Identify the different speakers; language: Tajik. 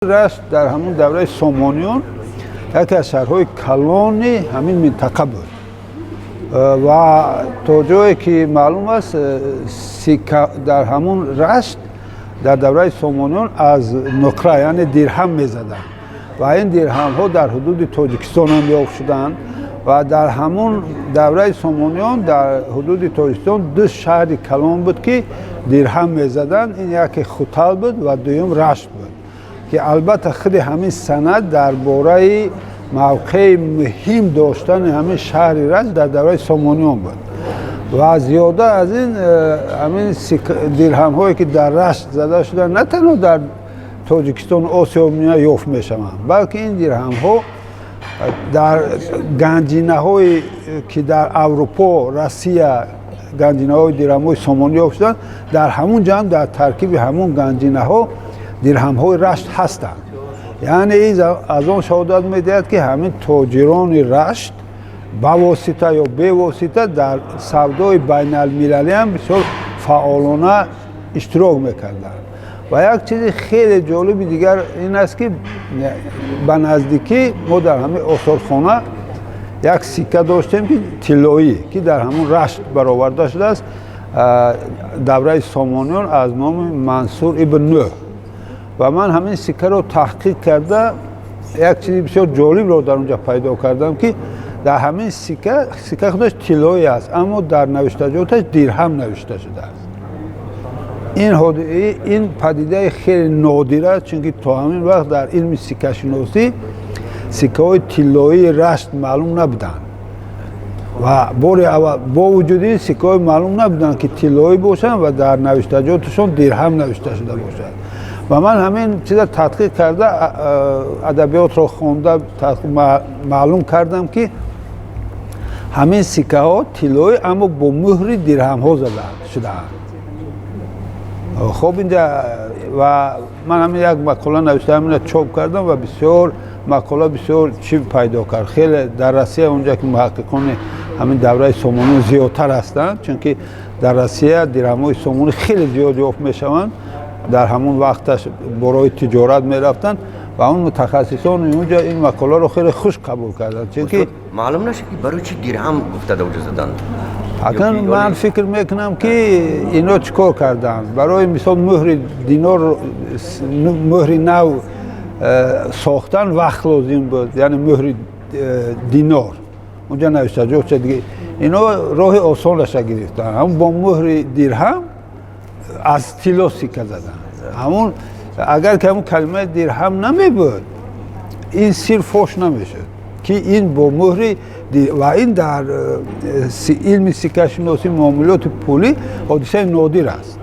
Speaker 1: Рашт дар ҳамун давраи Сомониён яке аз шаҳрҳои калони ҳамин минтақа буд ва то ҷое ки маълум аст, дар ҳамун Рашт дар давраи Сомониён аз нуқра, яъне дирҳам мезаданд ва ин дирҳамҳо дар ҳудуди Тоҷикистон ҳам ёфт шуданд. Ва дар ҳамун давраи Сомониён дар ҳудуди Тоҷикистон ду шаҳри калон буд, ки дирҳам мезаданд. Ин яке Хутал буд ва дуюм Рашт буд, ки албатта худи ҳамин санад дар бораи мавқеи муҳим доштани ҳамин шаҳри Рашт дар давраи Сомониён буд. Ва зиёда аз ин, ҳамин дирҳамҳое, ки дар Рашт зада шуданд, на танҳо дар Тоҷикистон, Осиё Миёна ёфт мешаванд, балки ин дирҳамҳо дар ганҷинаҳое, ки дар Аврупо, Россия ганҷинаҳои дирҳамҳои сомонӣ ёфт шуданд, дар ҳамун ҷамъ, дар таркиби ҳамун ганҷинаҳо дирҳамҳои Рашт ҳастанд. Яъне ин аз он шаҳодат медиҳад, ки ҳамин тоҷирони Рашт ба восита ё бевосита дар савдои байналмилалӣ ҳам бисёр фаъолона иштирок мекарданд. Ва як чизи хеле ҷолиби дигар ин аст, ки ба наздикӣ мо дар ҳамин осорхона як сикка доштем, ки тиллоӣ, ки дар ҳамун Рашт бароварда шудааст, давраи Сомониён, аз номи Мансур ибн Нӯҳ. Ва ман ҳамин сиккаро таҳқиқ карда, як чизи бисёр ҷолибро дар онҷа пайдо кардам, ки дар ҳамин сикка, сикка худаш тиллоӣ аст, аммо дар навиштаҷоташ дирҳам навишта шудааст. Ин падидаи хеле нодир аст, чунки то ҳамин вақт дар илми сиккашиносӣ сиккаҳои тиллоии Рашт маълум набуданд. Ва бори аввал бо вуҷуди ин сиккаҳои маълум набуданд, ки тиллоӣ бошанд ва дар навиштаҷоташон дирҳам навишта шуда бошад. Ва ман ҳамин чиза тадқиқ карда, адабиётро хонда, маълум кардам, ки ҳамин сиккаҳо тиллоӣ, аммо бо муҳри дирҳамҳо зада шудаанд. Хоб, инҷа ва ман ҳамин як мақола навишта, ҳамина чоп кардам ва бисёр мақола бисёр чӣ пайдо кард хеле дар Россия, онҷа ки муҳаққиқони ҳамин давраи Сомонӣ зиёдтар ҳастанд, чунки дар Россия дирҳамҳои сомонӣ хеле зиёд ёфт мешаванд. Дар ҳамон вақташ борои тиҷорат мерафтанд ва он мутахассисони онҷа ин мақоларо хеле хуш қабул карданд, чунки
Speaker 2: Маълум нашуд, ки барои чӣ дирҳам гуфта дар онҷо заданд?
Speaker 1: Акнун ман фикр мекунам, ки ино чӣ кор карданд. Барои мисол, муҳри динор, муҳри нав сохтан вақт лозим буд, яъне муҳри динор онҷа навиштаҷотша дига. Ино роҳи осонаша гирифтанд, ҳамун бо муҳри дирҳам аз тилло сикка заданд. Ҳамун агар ки ҳамун калимаи дирҳам намебуд, ин сир фош намешуд, ки ин бо муҳри. Ва ин дар илми сиккашиносӣ, муомилоти пулӣ ҳодисаи нодир аст.